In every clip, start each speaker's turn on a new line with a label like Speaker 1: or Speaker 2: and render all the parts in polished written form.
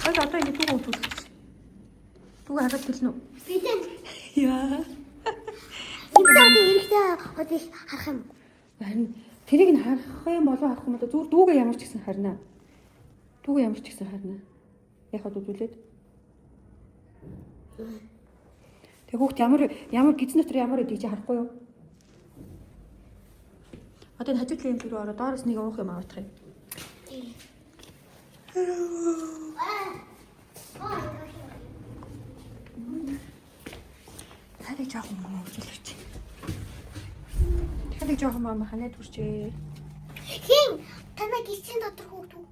Speaker 1: Одоо одоо ингэ дүүгээ үзүүлчих. Дүүгээ хараад төлнө үү?
Speaker 2: Бидэн.
Speaker 1: Яа.
Speaker 2: Энэ одоо эрэхтэй одоо их харах юм.
Speaker 1: Харин тэрийг нь харах юм болов харах юм болов зүгээр дүүгээ ямар ч гэсэн харна. Дүүгээ ямар ч гэсэн харна. Яхад үзүүлээд. Тэг хүүхд ямар ямар гизэн дотор ямар гэдгийг чи харахгүй юу? Одоо энэ хажуу талын юм рүү ороо доороос нэг уух юм аваадах юм. Таарыг жоохон мөн үзүүлээч. Таарыг жоохон мама ханаад хүрчээ.
Speaker 2: Хин танаа гисийн дотор хүүхд үү?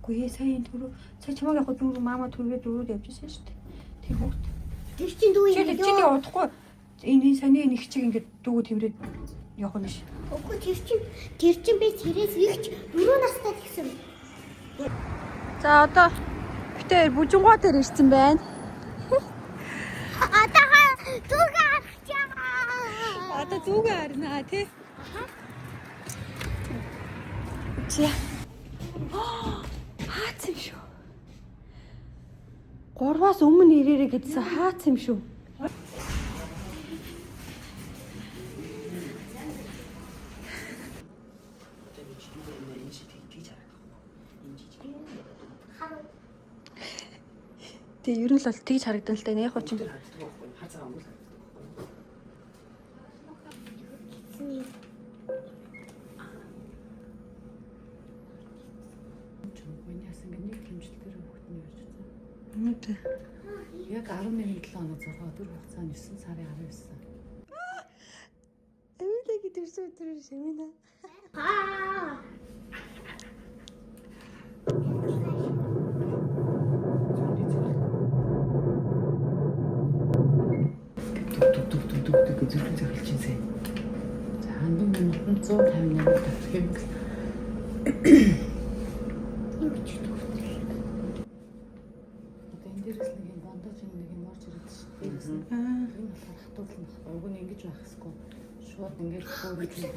Speaker 1: Үгүй ээ сая энэ түрүү сая чамайг явах дүүр мама түргээ дүүрүүд явж байсан шүү дээ. Тэр хүүхд.
Speaker 2: Тэр чинь дүү
Speaker 1: Чи
Speaker 2: юм
Speaker 1: чи тэг удахгүй энэ энэ саяны энэ их чиг ингээд дүүгөө тэмрээд явах юм биш.
Speaker 2: Үгүй тэр чинь би тэрээс ихч 4 настай гэсэн.
Speaker 1: За одоо битээр бүжингуа дээр ирсэн байна.
Speaker 2: Одоо дүүгээ харах чаа.
Speaker 1: Одоо зүгээ харнаа тий. Чи хаац юм шүү. Гурваас өмнө ирээрэй гэдсэн хаац юм шүү. Тэг ер нь л бол тэгж харагдан л та яг хоо чинь
Speaker 3: Миний хас ингээд нэг хэмжил дээр хүүхэд нь ярьж байсан.
Speaker 1: Үнэтэй.
Speaker 3: Яг 11 7 хоног 6 өдөр хугацаанд 9 сарын 19.
Speaker 1: Эмилэг төрсөн өдөр шимэнэ.
Speaker 2: Аа.
Speaker 4: Түг түг түг түг түг зүрхэн зөхөлж чинь сая.
Speaker 3: За хандан минутанд 158 давтах юм бэл.
Speaker 2: Ингэж дүүртэй.
Speaker 3: Одоо энэ дээрээс нэг юм бондож нэг юм орж ирээд шүү. Дээрээс нь энэ болохоор хатуудлах нөх. Уг нь ингэж байх хэсгүй. Шууд ингэж хөөрөж юм.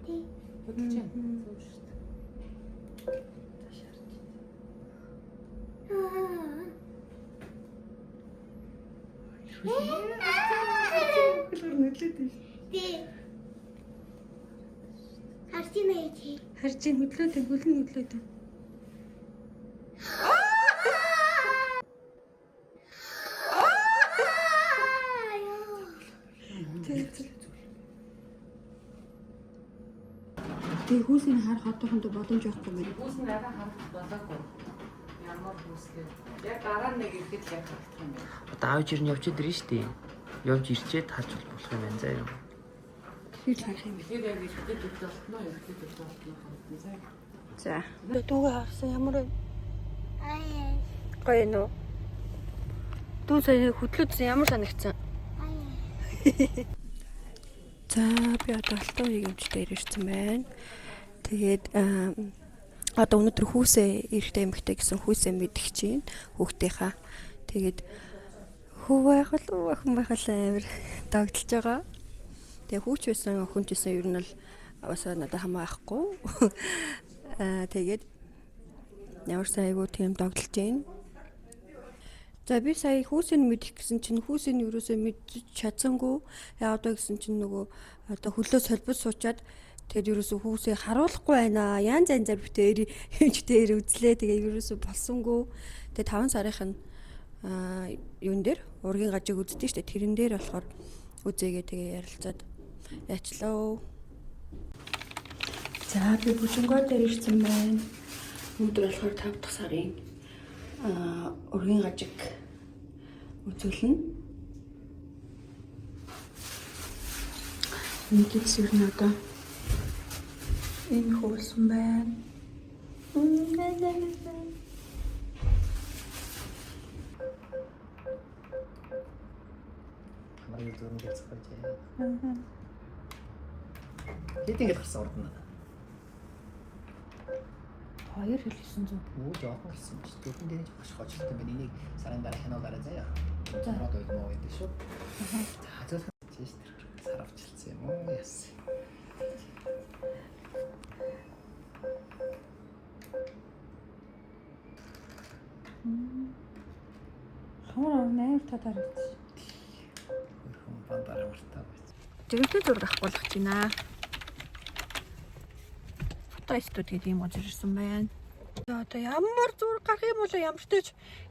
Speaker 2: Тий.
Speaker 3: Хөдөлж байна. Зөв шүү дээ.
Speaker 2: Аа. Тий. Харж байна чи.
Speaker 1: Харж ин хөдлөөд хөлн хөдлөөд.
Speaker 2: Аа ёо.
Speaker 1: Тэг хүүсийг харах одоохондоо боломж байхгүй юм байна.
Speaker 3: Хүүс нь арай харагдах болоогүй. Ямар хүүсгээ. Яг дараа нь нэг ирэхэд яг харагдах юм байна.
Speaker 4: Одоо аав жир нь явж идрэн штэ. Явж ирчээд харж болох юм байна заа юу.
Speaker 1: Тэр л харах юм байна.
Speaker 3: Тэгэхээр яг ирэхдээ дөлд болтноо, ирэхдээ дөлд болтноо харагдана заа.
Speaker 1: За. Дүүгээ харсан ямар вэ?
Speaker 2: Аа.
Speaker 1: Гоё нөө. Дүү сая хөдлөөдсөн ямар санагдсан?
Speaker 2: Аа.
Speaker 1: За би одоо алтан үеийн эмч дээр ирсэн байна. Тэгээд одоо өнөөдөр хүүсээ эрэгтэй эмэгтэй гэсэн хүүсээ мэдэх чинь хүүхдийнхаа. Тэгээд хүү байхал охин байхал амар догдолж байгаа. Тэгээ хүүч байсан охин ч байсан ер нь л бас надад хамаахгүй. Аа тэгээд ямар ч айгуу тийм догдолж байна. За би сая хүүсийг мэдэх гэсэн чинь хүүсийг юусоо мэдчих чадсангүй. Яагаад вэ гэсэн чинь нөгөө одоо хөлөө солбож суучаад тэгээд юусоо хүүсээ харуулахгүй байна. Янз янзаар битээр хэмжтэйр үзлээ. Тэгээд юусоо болсонгүй. Тэгээд 5 сарынх нь аа юун дээр ургийн гажиг үздэг шүү дээ. Тэрэн дээр болохоор үзээгээ тэгээ ярилцаад яачлаа. За би бүжингоо дээр ирсэн байна. Өнөөдөр болохоор 5 дахь сарын аа ургийн гажиг үзүүлнэ. Мэдээж ер нь одоо энэ хуулсан байна.
Speaker 4: Хамрын зүрх гэлцэх байж. Аа. Хэд ингэж гарсан урд нь?
Speaker 3: 2 хил 900.
Speaker 4: Үу жоохон гэсэн чи дөрвөн дээр маш хоцолтой байна. Энийг сарын дараа хянуулаарай заяа. За. Род ойл мó гэдэг шүү. За зөв чиш тэр сар авчилсан юм уу? Яс.
Speaker 1: Хамар амар татаар харагдчих.
Speaker 4: Хөрхөн бандаар амартай байж.
Speaker 1: Жирэмсэн зураг авах гэж байна. Фото студ гэдэг юм газар ирсэн байна. За одоо ямар зураг гарах юм бол ямар ч тач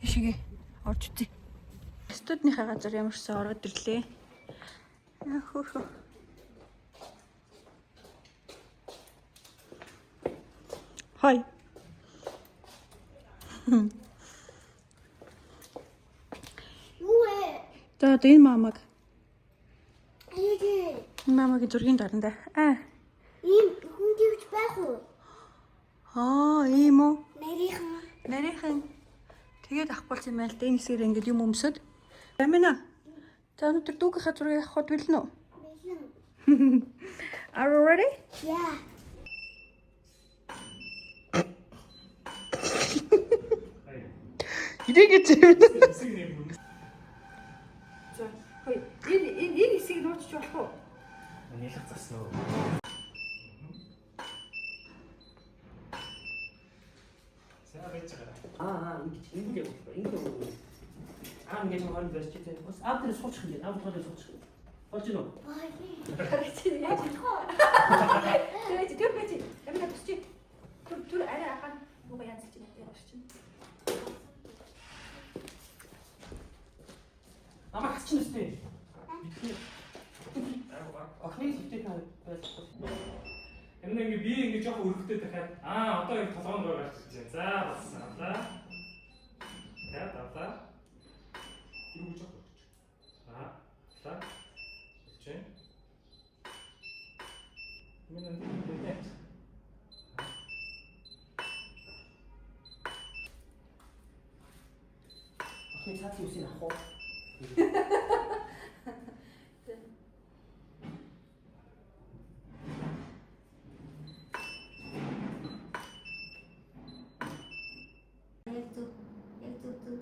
Speaker 1: ишигээ орж үзье. Студийнхаа газар ямарсан ороод ирлээ. Яа хөөхөө. Хай.
Speaker 2: Юу вэ?
Speaker 1: За одоо энэ мамаг
Speaker 2: Аяа.
Speaker 1: энэ мамагийн зургийн дарна да. Аа.
Speaker 2: Ийм хүн тэгж байх уу?
Speaker 1: Аа, ийм үү?
Speaker 2: Нарийнхан.
Speaker 1: Нарийнхан тэгээд авахгүй юм байл да. Энэ хэсгээр ингээд юм өмсөд. Амина. За өнөөдөр дүүгийнхаа зургийг авахд бэлэн үү?
Speaker 2: Бэлэн.
Speaker 1: Are you ready?
Speaker 2: Яа.
Speaker 1: Ирээгээ зэвнэ. За, хөөе. Энэ энэ энэ хэсгийг нууцчих болох уу?
Speaker 4: Нийлэх засан уу? За байж байгаа.
Speaker 5: Аа ингэж ингэж явуулах. Ингэж явуулах. Аа ингэж хорон барьж чинь бас аав дээр суучих юм. Аав дээр суучих. Болж гинөө.
Speaker 1: Харагч яаж Тэр чи тэр бэ чи. Амина тусч. Тэр тэр арай ахаа нүгэ янзлж байна. Яаж чинь.
Speaker 5: Намайг хасчих нүстэй. Бидний охины хөвтэй байлгүй.
Speaker 6: Амина ингээ би ингээ жоох өргөдөө дахиад аа одоо яг толгойн гой гарч ирж байна. За болсон. Авлаа. Дахиад авлаа. Юу гэж жоох өргөж. Аа. Авлаа. Өгч байна. Амина нэг нэг.
Speaker 5: Охины цаацын үсийг авах уу?
Speaker 2: Яг зүг. Яг зүг зүг.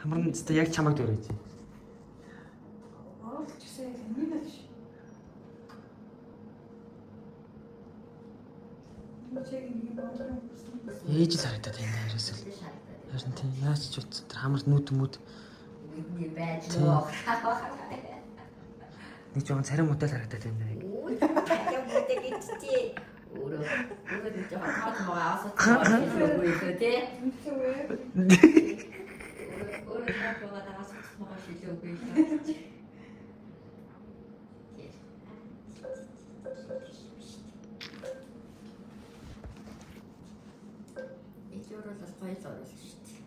Speaker 5: Хамар нь зөте яг чамайг дөрөж.
Speaker 1: Оруулж ирсэн энэ л ш.
Speaker 5: Ээж л харагдаад байна ерөөсөл. Харин тийм яаж ч утсан тэр хамар нүд мүд
Speaker 7: Бидний байж нөө.
Speaker 5: нэг жоохон царай муутай л харагдаад байна яг.
Speaker 7: Яг бүтэг ичти. Өөрөө өөрөө нэг жоохон таад мага асуусан үгүй тий. Өөрөө таад мага асуусан мага шилөөгүй. Ижүүрэл бас гоё л оруулсан шүү дээ.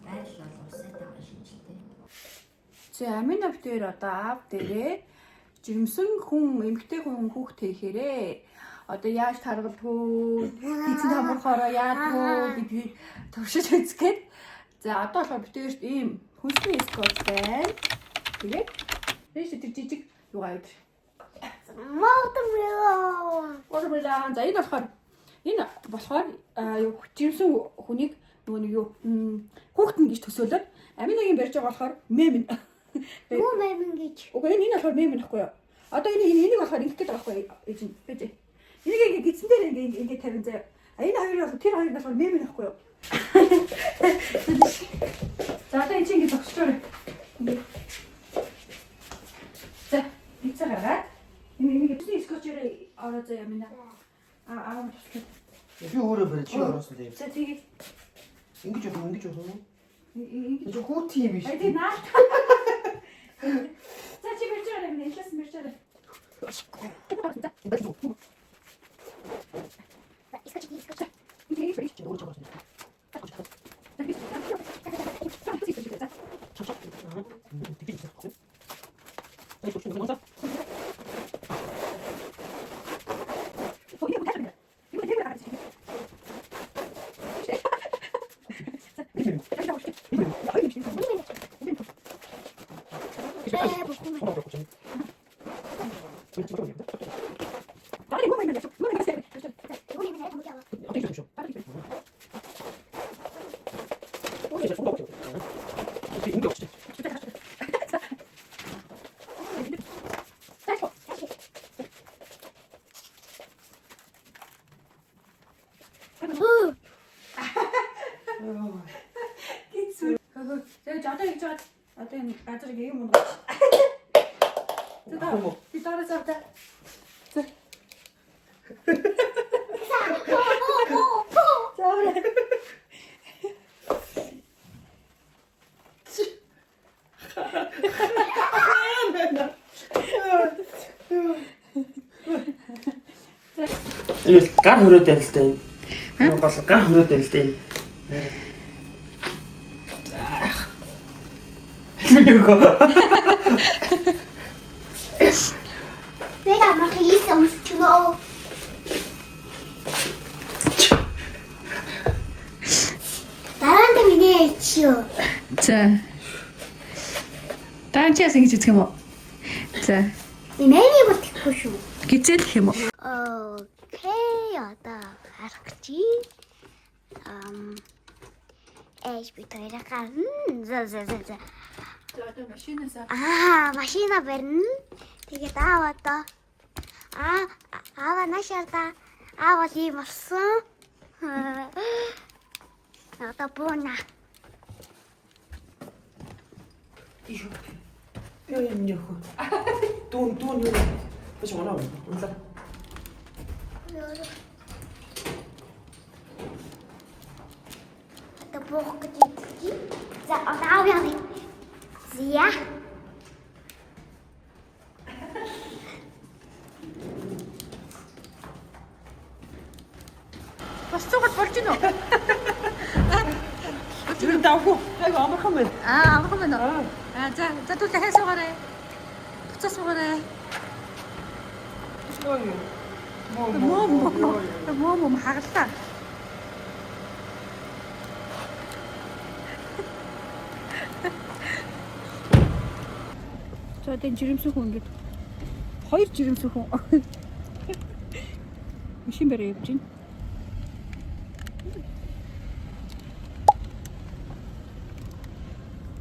Speaker 7: Байрлал бол устай байгаа шинжилтэй.
Speaker 1: За Амина битээр одоо аав дээрээ жирэмсэн хүн, эмэгтэй хүн хүүхд хийхээрээ одоо яаж таргалдгүй, эзэн хамрахаараа яадгүй гэдгийг туршиж үзгээд за одоо болохоор битээрт ийм хүнсний скотч байна. Тэгээд тийш тэр жижиг юугаа өдр.
Speaker 2: Watermelon.
Speaker 1: Watermelon. За энэ болохоор юу жирэмсэн хүнийг нөгөө нэг юу хүүхэд нь гэж төсөөлөд Аминагийн барьж байгаа болохоор мем.
Speaker 2: Юу мэмэн гэж.
Speaker 1: Уг энэ болохоор мем нөхгүй юу? Одоо энэ энийг болохоор ингэх гээд байгаа байхгүй юу? Ээж нь бэж. Энийг ингэ гидсэн дээр ингэ ингэ тавин заяа. А энэ хоёр болохоор тэр хоёр нь болохоор мем нөхгүй юу? За одоо энэ чинь ингэ зогсчоорой. Ингэ. За, эцэг гаргаад энэ энийг эцэг скотчоор ороо заяа минь. А аа туслаа.
Speaker 5: Би өөрөө барь чи оруулсан тийм.
Speaker 1: За тэгээд
Speaker 5: Ингэж явах уу? Ингэж явах уу?
Speaker 1: ингэж
Speaker 5: Чи хүүтэн юм биш.
Speaker 1: А тийм наа. За чи барьж байгаа юм. Эхлээс нь барьж байгаа.
Speaker 2: Бэ бүхэн.
Speaker 3: Тэгээд одоо хийж байгаа одоо энэ газар юм унгаач. За би дараа завта. За. За.
Speaker 5: Энэ гар хөрөөд байна л да. Энэ гол гар хөрөөд байна л да.
Speaker 2: 내가 막 있어 죽어. 나한테 미네 치워.
Speaker 3: За. Дараа нь чи яасан гэж үзэх юм уу? За.
Speaker 2: Миний 못했고 шүү.
Speaker 3: Гизэлэх юм уу?
Speaker 2: Окей, одоо гарах гэж. Ам Эш би хоёроо гарна. За за за за.
Speaker 3: За одоо машинаас
Speaker 2: Аа, машина барина. Тэгээд аав одоо аа аава наашаа та аав бол ийм болсон. Одоо бууна.
Speaker 5: Яа юм яах вэ? Дүүн дүүн юу? Биш оноо. Унлаа.
Speaker 2: Одоо буух гэж идэх. За одоо аав яа. Зя.
Speaker 3: Бас цугал болж гинөө.
Speaker 5: Тэр давгүй. Айгу амархан байна.
Speaker 3: Аа, амархан байна уу? Аа, за, за түл дахиад суугаарай. Буцаа суугаарай. Мөө мөө мөө мөө хагалаа. За одоо энэ жирэмсэн хүн ингээд хоёр жирэмсэн хүн машин бариа явж байна.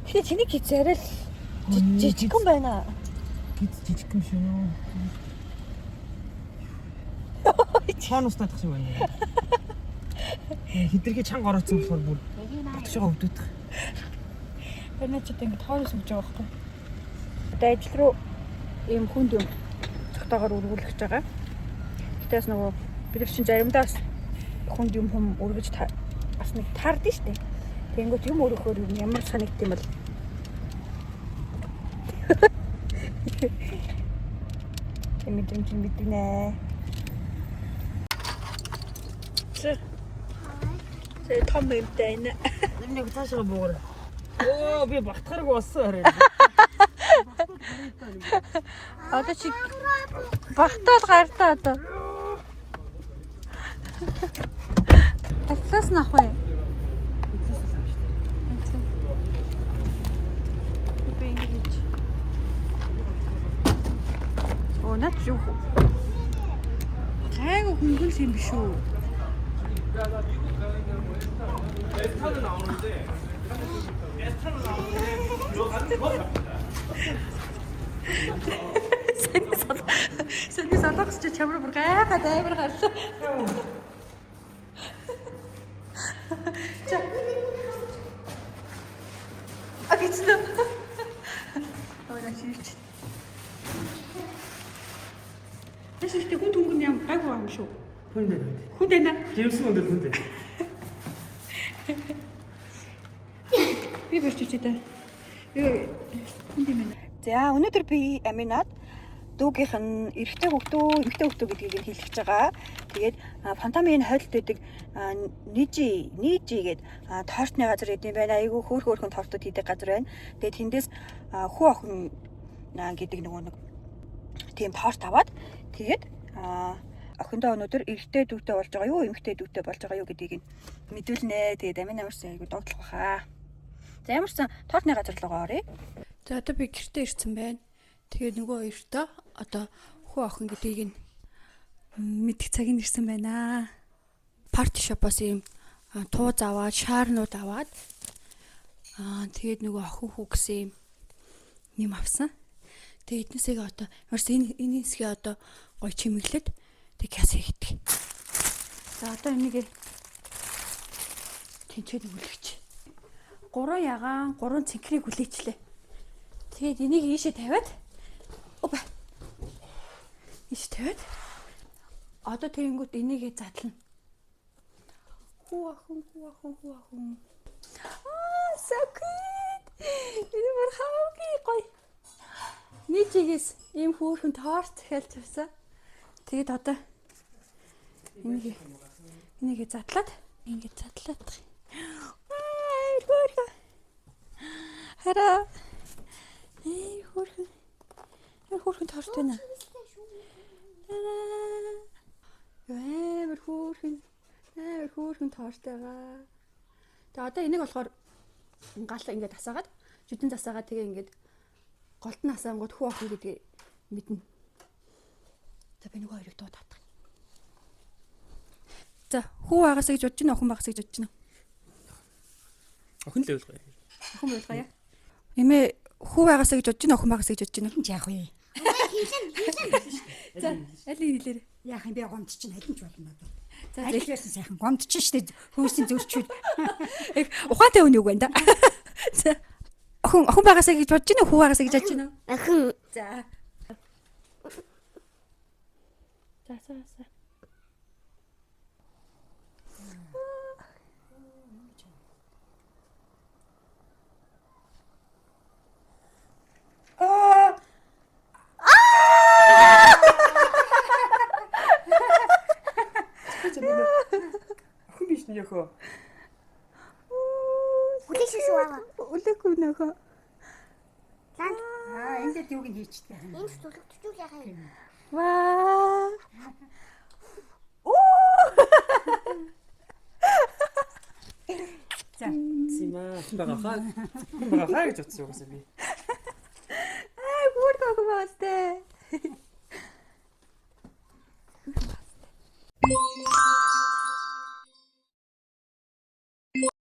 Speaker 1: Тэгэхээр чиний гиз арай л жижигхэн байна.
Speaker 5: Гиз жижиг юм шиг нөө. Чан устдах шиг байна. Хитрхи чанга орооцсон болохоор бүр дотгошоо өвдөдөх.
Speaker 3: Харин ч одоо ингээд хоороос өгч байгаа байхгүй. Одоо ажил руу ийм хүнд юм цогтойгоор өргүүлэх гэж байгаа. Гэтэ бас нөгөө бид нар чинь заримдаа бас хүнд юм хүм өргөж бас нэг таард нь штэ. Тэнгүүт юм өргөхөөр юм ямар санагд юм бол. Тийм мэдрэмж нь мэдгэнэ. За. За том юмтай энэ.
Speaker 5: Тэр нэг цаашаа буугаар. Оо би багтахаарг болсон харин.
Speaker 3: Одоо чи багтаал гартаа одоо. Талаас нь авах вэ? Би ингэж. Оо над юу? Гайгүй хөнгөн юм биш үү? Сэний солонгос чи чамруу бүр гайхаад амар гарлаа. За. А гэсэн. Ой на чивч. Тэс ихтэй хүн түнгэн ям гайгүй юм шүү.
Speaker 5: Хүн дээр.
Speaker 3: Хүн дэнэ.
Speaker 5: Жирэмсэн хүн дээр хүн дээр.
Speaker 3: Би барьж ичээ та. Би хүн юм байна.
Speaker 1: За өнөөдөр би Аминад дүүгийнх нь эрэгтэй хүүхдүү, эмэгтэй хүүхдүү гэдгийг нь хэлэх гэж байгаа. Тэгээд Фантамын хойдолд байдаг Нижи, Нижи гээд тортны газар гэдэг юм байна. Айгүй хөөх хөөхөн тортууд хийдэг газар байна. Тэгээд тэндээс хүү охин гэдэг нөгөө нэг тийм торт аваад тэгээд охиндоо өнөөдөр эрэгтэй дүүтэй болж байгаа юу, эмэгтэй дүүтэй болж байгаа юу гэдгийг нь мэдүүлнэ. Тэгээд Амин ямарсан айгүй догтлох баха. За ямарсан тортны газар руугаа оръё. За одоо би гэртээ ирсэн байна. Тэгээ нөгөө хоёртоо одоо Хүү охин гэдгийг нь мэдэх цаг нь ирсэн байна. Party shop-оос ийм тууз аваад, шаарнууд аваад тэгээд нөгөө охин хүү гэсэн ийм нэм авсан. Тэгээд эднээсээ одоо ямарс энэ хэсгээ одоо гой чимэглээд тэг кяс хийгдэг. За одоо энийг тэнцээд үлгэж. 3 ягаан 3 цэнхрийг хүлээчлээ. Тэгээд энийг ийшээ тавиад опа. Ийшээ тавиад одоо тэгэнгүүт энийгээ задлана. Хүү охин, хүү охин, хүү охин. Аа, so cute. Энэ бүр хамгийн гоё. Нийчигээс ийм хөөрхөн торт хэлж авсан. Тэгээд одоо энийг задлаад ингээд задлаад. Аа, хөөрхөн. Хараа. Эй, хөөрхөн. Амар хөөрхөн торт байна. Амар хөөрхөн. Амар хөөрхөн торт байгаа. Тэгээ одоо энийг болохоор гал ингээд асаагаад, жүдэн засаагаад тэгээ ингээд голд нь асаангууд хүү охин гэдгийг мэднэ. За би нөгөө хоёрыг дуу татах. За хүү байгаасаа гэж бодож байна, охин байгаасаа гэж бодож байна.
Speaker 5: Охин л ойлгоё.
Speaker 1: Охин ойлгоё. Эмээ хүү байгаасаа гэж бодож байна, охин байгаасаа гэж бодож байна.
Speaker 8: Яах вэ?
Speaker 1: За аль хэлээрэй.
Speaker 8: Яах юм бэ гомд чинь аль нь ч болно надад.
Speaker 1: За
Speaker 8: Аль байсан сайхан гомд чинь штэ хөөсөн зөрчүүл.
Speaker 1: Их ухаантай хүн юу вэ да? За охин байгаасаа гэж бодож байна, хүү байгаасаа гэж бодож байна.
Speaker 2: Охин.
Speaker 1: За. За за за.
Speaker 5: Охин биш нь яхөө.
Speaker 2: Хүлээш шүү аава.
Speaker 1: Үлээгүй нөхөө.
Speaker 2: Ланд
Speaker 8: Аа энэ дээр юуг нь хийчдэг юм.
Speaker 2: энэ зүлэгдчихүүл яах юм?
Speaker 1: Ваа.
Speaker 8: За
Speaker 5: Сима охин байгаа хаа. Охин байгаа хаа гэж бодсон угаасаа би.